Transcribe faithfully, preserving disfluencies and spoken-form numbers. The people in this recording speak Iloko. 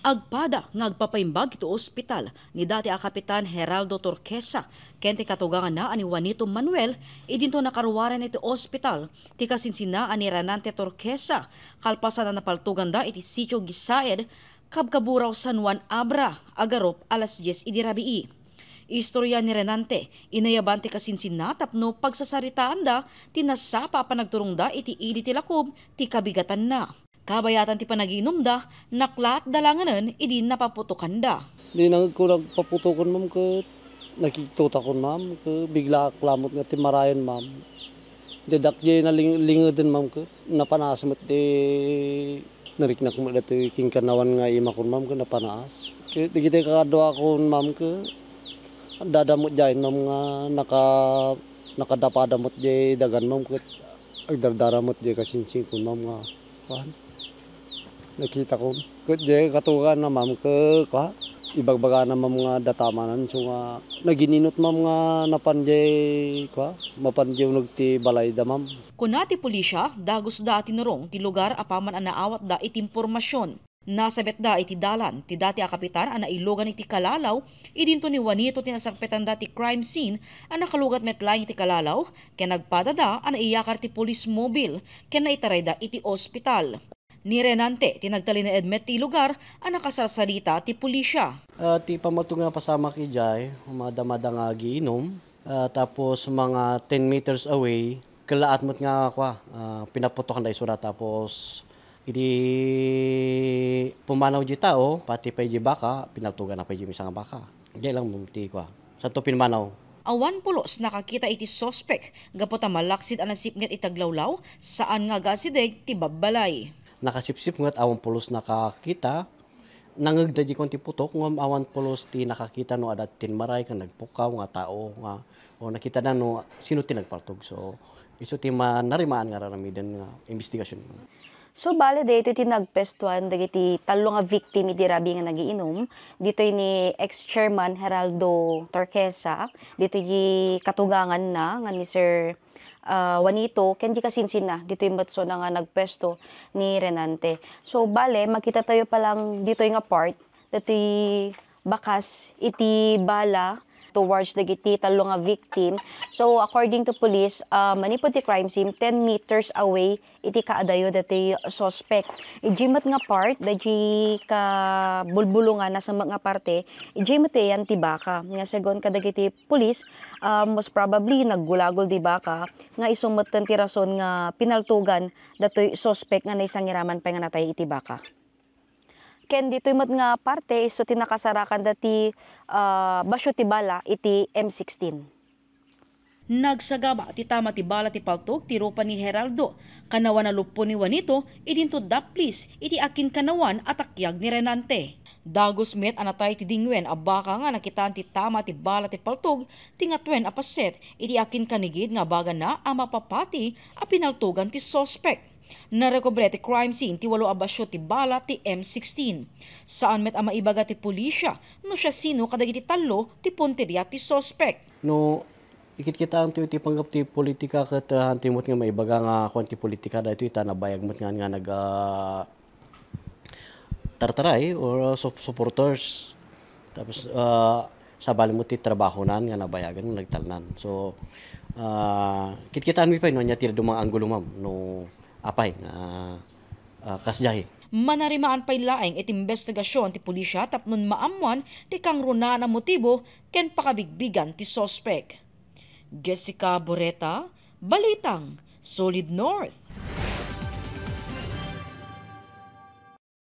Agpada nga agpapaimbag iti ospital ni dati a Kapitan Geraldo Torquesa ken ti katuganganna a ni Juanito Manuel, idinto nakaruaren iti ospital ti kasinsinna a ni Renante Torquesa, kalpasan a napaltoganda iti Sitio Gisaed, Kabkaburaw, San Juan, Abra, agarup alas dies idi rabii. Istorya ni Renante, inayaban ti kasinsinna tapno pagsasaritaanda ti nasapa a panagturongda iti ili ti lakob ti kabigatanna. Kabayatan ti panagiinumda, naklaatda langanen idi napaputokanda. Di nangegko nagpaputokon, ma'am, ket nakigtotakon, ma'am, ket biglaak lamot nga timmarayon, ma'am. Diak diay naling-, lingeden, ma'am, ket napanaas met ti nariknak met datoy kinkannawan nga imakon, ma'am, ket napanaas. Ket dagiti kakaduakon, ma'am, ket addada met diay, ma'am, nga naka-, nakadapada met diay dagan, ma'am, ket agdardara met diay kasinsinkon, ma'am, nga kuan. Nakitakon. Ket diay katuganna, ma'am, ket kua, ibagbagana, ma'am, nga adda tamanan, isu nga nagininut, ma'am, nga napan diay kua, mapan diay uneg ti balayda, ma'am. Kuna ti pulisia, dagusda a tinurong ti lugar apaman a naawatda iti impormasion. Nasabetda iti dalan ti dati a kapitan a nailogan iti Callalao, idinto ni Juanito ti nasangpetanda ti crime scene a nakalugat met laeng iti Callalao, ken agpadada a naiyakar ti police mobile ken naitarayda iti ospital. Ni Renante ti nagtalinaed met ti lugar a nakasarsarita ti pulisia. Ah, ti pammateg nga pasamak idiay, madamada nga agiinum, ah, tapos mga ten meters away, kellaat met nga, kua, ah, pinaputokanda isuna, tapos idi pumanaw di tao, pati pay di baka, pinaltoganna pay di maysa nga baka. Diay lang ti, kua, santo pinmanaw. Awan pulos nakakita iti suspek gapu ta malaksid a nasipnget iti aglawlaw, saan nga agasideg ti babbalay. Nakasipsipnget, awan pulos nakakita. Nangegda di kuan ti putok, ngem awan pulos ti nakakita no adda ti timmaray ken nagpukkaw nga tao nga, o nakitada no sino ti nagpaltog. So, isu ti ma-, narimaan nga ar-aramiden nga imbestigasion. So, bale, daytoy ti nagpestuan dagiti tallo nga victim iti rabii nga nagiinum, ditoy ni ex-chairman Geraldo Torquesa, ditoy di katuganganna nga ni Sir, ah, Juanito, ken di kasinsinna, ditoy met isuna nga nagpesto ni Renante. So, bale, makitatayo pa lang ditoy nga part, ditoy bakas iti bala towards dagiti tallo nga victim. So, according to police, ah, manipud ti crime scene, ten meters away iti kaadayo datoy suspect. Idiay met nga part, daydiay kabulbulongan, nasemmek nga parte, idiay met ti ayan ti baka. Nga segun kadagiti police, ah, most probably, naggulagol ti baka, nga isu metten ti rason nga pinaltogan datoy suspect nga naisangiraman pay nga natay iti baka. Ken ditoy met nga parte, isu ti nakasarakanda ti, ah, basio ti bala iti M sixteen. Nagsagaba ti tama ti bala ti paltog ti rupa ni Geraldo, kanawan a luppo ni Juanito, idinto daplis iti akinkannawan a takyag ni Renante. Dagus met a natay ti dingwen a baka nga nakitaan ti tama ti bala ti paltog ti ngatuen a paset iti akinkanigid nga abaganna a mapapati a pinaltogan ti suspek. Narekobre ti crime scene ti walo a basio ti bala ti M sixteen. Saan met a maibaga ti pulisia no siasino kadagiti tallo ti punteria ti suspek. No ikitkitaan ti, ti panggep ti politika ket, ah, haan ti met nga maibaga nga kuan ti politika daytoy ta nabayag met nga, nga nag, ah, tartaray or, uh, sup-, supporters. Tapos, uh, sabali met ti trabahonan nga nabayagan nga nagtalnan. So, uh, kitkitaanmi pay no ania ti dadduma nga anggulo, ma'am, no apay nga, uh, kasdiay. Manarimaan pay laeng iti imbestigasion ti pulisia tapno maammoan ti kangrunaan a motibo ken pakabigbigan ti suspek. Jessica Boreta, Balitang Solid North.